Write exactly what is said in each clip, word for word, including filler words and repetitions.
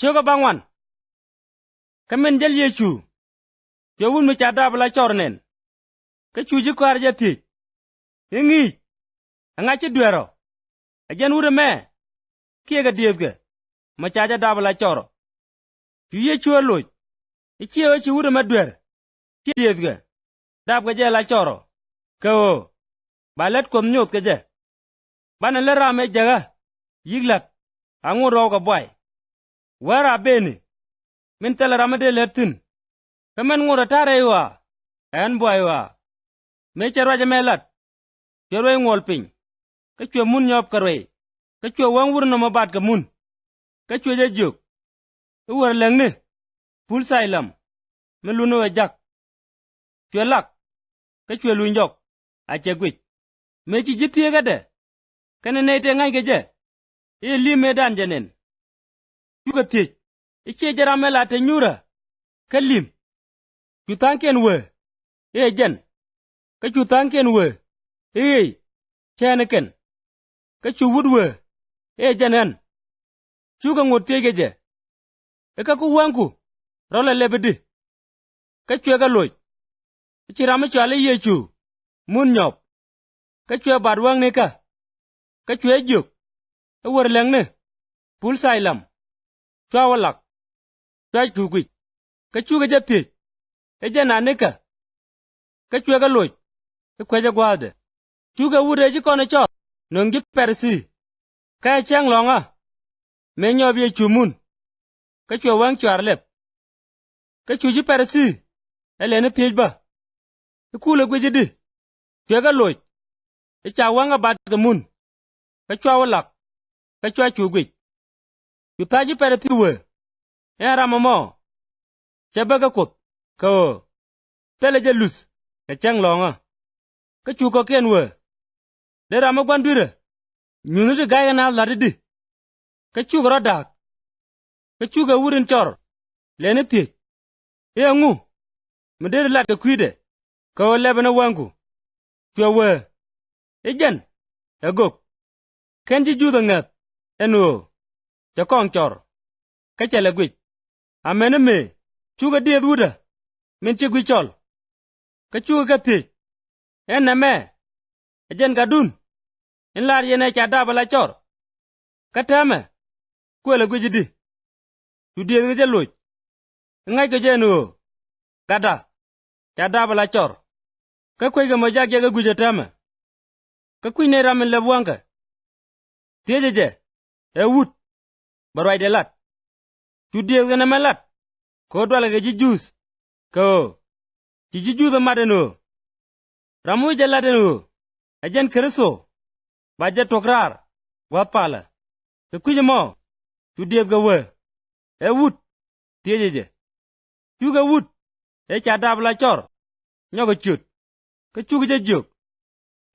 Cio̱kä baŋuan. Kä min jäl Yecu, cuɛ wut mi ca dap ala cɔr nɛn. Kä cu ji̱ kɔaarɛ jɛ thiec i̱, ŋi̱i̱c, ɛŋa ci dueer ɔ? Ɛ jɛn wut ɛmɛ kiɛ kɛ diëëthkɛ mi ca jɛ dap ala cɔr ɔ? Cu Yecu ɛ loc i̱, ciɛ ɣöö ci wut ɛmɛ dueer kiɛ diëëthkɛ dapkɛ jɛ ala cɔr ɔ, kɛ ɣöö ba lät Kuɔth nyoth kɛ jɛ. Banɛ lät ram ëë jäkä yi̱k la̱t a ŋot rɔw kɛ buay. Wäär a bëëni min thilɛ ram mi dee lät thi̱n. Kä min ŋot ɛ ta̱a̱ rɛy ɣɔaa, ɛ ɣän buay ɣɔaa. Mëë cɛ ruac ɛmɛ la̱t, cuɛ ruec ŋuɔl piny, kä cuɛ mun nyɔp kɛ ruëy, kä cuɛ wäŋ wut ɛnɔmɔ bat kɛ mun, kä cuɛ jɛ jiök i̱, wër läŋni pul Thailam, mi luni ɣöö jak. Cuɛ lak, kä cuɛ luny jɔk, a cɛ guic. Mëë ci ji̱ thieekädɛ kɛnɛ nɛy tëë ŋa̱ckɛ jɛ i̱, li̱em mëëdan jɛ nɛn. Cukɛ thiec i̱, ciɛ jɛn ram ɛ la te nyuurä kä li̱em? Cu tha̱a̱ŋkiɛn wee i̱, ɛ jɛn. Kä cu tha̱a̱ŋkiɛn wee i̱, ɣëë, cä ɣän ɛ kɛn. Kä cu wut wee i̱, ɛ jɛn ɣän. Cukɛ ŋot thiec kɛ jɛ i̱, kä ku wäŋku rɔ̱ lɛ lɛp i̱di? Kä cuɛ kɛ loc i̱, ci ram mi cɔal i̱ Yecu mun nyɔp. Kä cuɛ bat wäŋnikä, kä cuɛ jiök i̱, wër läŋni pul Thailam, cua wä lak, cua cu guic. Kä cukɛ jɛ thiec i̱, jɛn anikä? Kä cuɛ kɛ loc i̱, kuecɛ gua̱a̱thdɛ. Cukɛ wut ëë ci kɔn ɛ cɔr nöŋ ji̱ Pa-ri-thii, kä ɛ cäŋ lɔ̱ŋä, mëë nyɔp Yecu mun, kä cuɛ wäŋ cuaar lɛp. Kä cu ji̱ Pa-ri-thii ɛ lɛni thiec bä i̱, kulɛ guic i̱di? Cuɛ kɛ loc i̱, ca wäŋä bat kɛ mun, kä cua wä lak, kä cua cu guic. Cu tha̱a̱ŋ ji̱ Pa-ri-thii wee i̱, ɛn ram ɛmɔ cɛ bä kä Kuoth, kɛ ɣöö thilɛ jɛ luth kɛ cäŋ lɔ̱ŋä. Kä cu kɔ̱kiɛn wee, dee ram mi gua̱n dui̱rä nyuthni ti ga̱ykɛ naath la̱t i̱di? Kä cukɛ rɔ̱ da̱a̱k. Kä cukɛ wut in cɔr lɛni thiec i̱, ɛŋu mi deri lat kɛ kui̱dɛ, kɛ ɣöö lɛpɛ ni wäŋku? Cuɛ wee i̱, jɛn ɛ gök. Kä ɛn ci Juudh ɛ ŋäth ɛn ɣöö cɛ kɔŋ cɔr, kä cɛ lɛ guic. Amäni mëë cukɛ diëëth wutdä min ci guic cɔl. Kä cukɛ kɛ thiec i̱, ɛn nɛmɛ ɛ jɛn gatdun in lar yɛn ɛ, ca dap ala cɔr? Kä täämɛ kuëlɛ guic i̱di? Cu diëëthkɛ jɛ loc i̱, ŋa̱ckɔ jɛ ɛn ɣöö gatda ca dap ala cɔr. Kä kueckɛ mɔ jak jɛ kɛ gui̱c ɛ täämɛ. Kä kui̱c nɛy ram in lɛp wäŋkɛ, thiecɛ jɛ, ɛ wut, bɛ ruacdɛ lat? Cu diëëthkɛ nɛmɛ lat kɛ ɣöö dualkɛ kɛ ji̱ Juudh, kɛ ɣöö ci ji̱ Juudh ɛ mat ɛn ɣöö ram mi wi̱cɛ lat ɛn ɣöö ɛ jɛn Kritho, ba jɛ tuɔ̱k raar gua̱a̱th palä. Kɛ kui̱c ɛmɔ cu diëëthkɛ wee, ɛ wut, thiecɛ jɛ. Cukɛ wut ëë ca dap ala cɔr nyɔkɛ ciöt, kä cukɛ jɛ jiök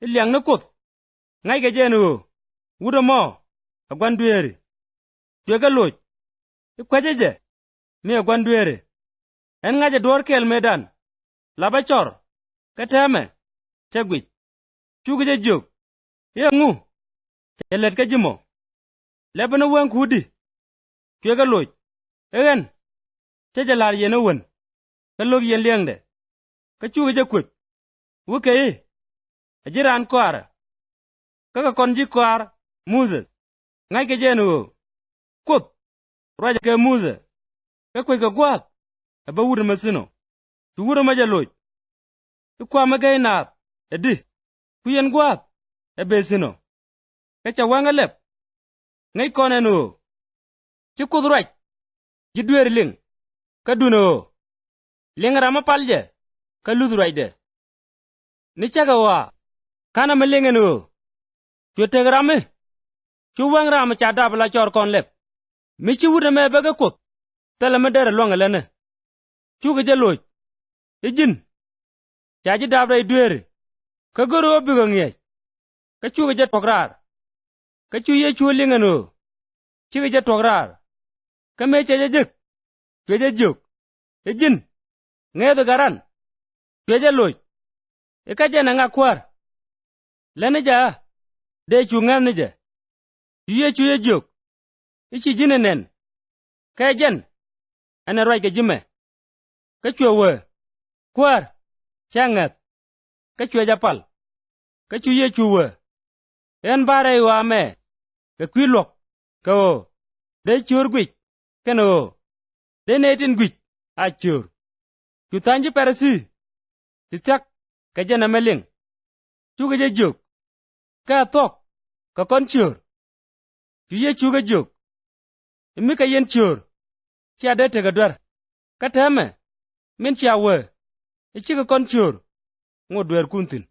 i̱, liakni Kuoth ŋa̱ckɛ jɛ ɛn ɣöö wut ɛmɔ ɛ gua̱n dueeri. Cuɛ kɛ loc i̱, kuecä jɛ mi ɛ gua̱n dueeri. Ɛn ŋa̱cɛ duɔ̱ɔ̱r kɛl mëëdan, lapä cɔr, kä täämɛ cä guic. Cukɛ jɛ jiök i̱, ɛŋu cɛ lät kä ji̱ mɔ? Lɛpä ni wäŋku i̱di? Cuɛ kɛ loc i̱, ɣän cä jɛ la̱r yɛn ɛ wän, kä lo̱k yɛn liɛŋdɛ. Kä cukɛ jɛ kueth, wä kɛ i̱, ɛ ji̱ raan kɔaarä, kä kɛ kɔn ji̱ kɔaar Muthɛ. Ŋa̱ckɛ jɛ ɛn ɣöö Kuoth ruacɛ kɛ Muthɛ, kä kueckɛ gua̱a̱th ɛ bä wut ɛmɛ thi̱n ɔ. Cu wut ɛmɔ jɛ loc i̱, kua̱r mi gäy naath ɛ di, ku yɛn gua̱a̱th ɛ bëë thi̱n ɔ? Kä cɛ wäŋä lɛp. Ŋäc kɔn ɛn ɣöö ci Kuoth ruac ji̱ dueeri liŋ, kä duundɛ ɣöö liŋ ram mi pal jɛ kä luth ruacdɛ. Ni cäkɛ ɣɔaa, ka̱nɛ mi liŋ ɛn ɣöö cuɛ tek ram mi cu wäŋ ram mi ca dap ala cɔr kɔn lɛp, mi ci wut ɛmɛ bä kä Kuoth thilɛ mi derɛ luäŋ ɛ länä. Cukɛ jɛ loc i̱, ji̱n ca ji̱ dap rɛy dueeri, kä go̱ri ɣöö bikɛ ŋi̱eec. Kä cukɛ jɛ tuɔ̱k raar. Kä cu Yecu ɛ liŋ ɛn ɣöö cikɛ jɛ tuɔ̱k raar. Kä mëë cɛ jɛ jek, cuɛ jɛ jiök i̱, ji̱n ŋäthi gat ran? Cuɛ jɛ loc i̱, kä jɛn ɛ ŋa, Kuäär? Lätni jɛ ɣä dee cu ŋäth ni jɛ. Cu Yecu jɛ jiök i̱, ci ji̱n ɛ nɛn. Kä ɛ jɛn ɛn ɛ ruac kɛ ji̱ mɛ. Kä cuɛ wee, Kuäär, /cä ŋäth. Kä cuɛ jɛ pal. Kä cu Yecu wee, Ɣän ba̱a̱ rɛy ɣɔaa mɛ kɛ kui̱ luɔ̱k kɛ ɣöö dee ciöör guic kɛnɛ ɣöö dee nɛy tin gui̱c a ciöör. Cu tha̱a̱ŋ ji̱ Pa-ri-thii ti thia̱k kɛ jɛ nɛmɛ liŋ. Cukɛ jɛ jiök, Kä ɛ thuɔ̱k kɛ kɔn ciöör? Cu Yecu kɛ jiök, Mi kɛ yɛn ciöör /cia dee tekɛ duer. Kä täämɛ min cia wee, /cikɛ kɔn ciöör ŋot dueerkun thi̱n.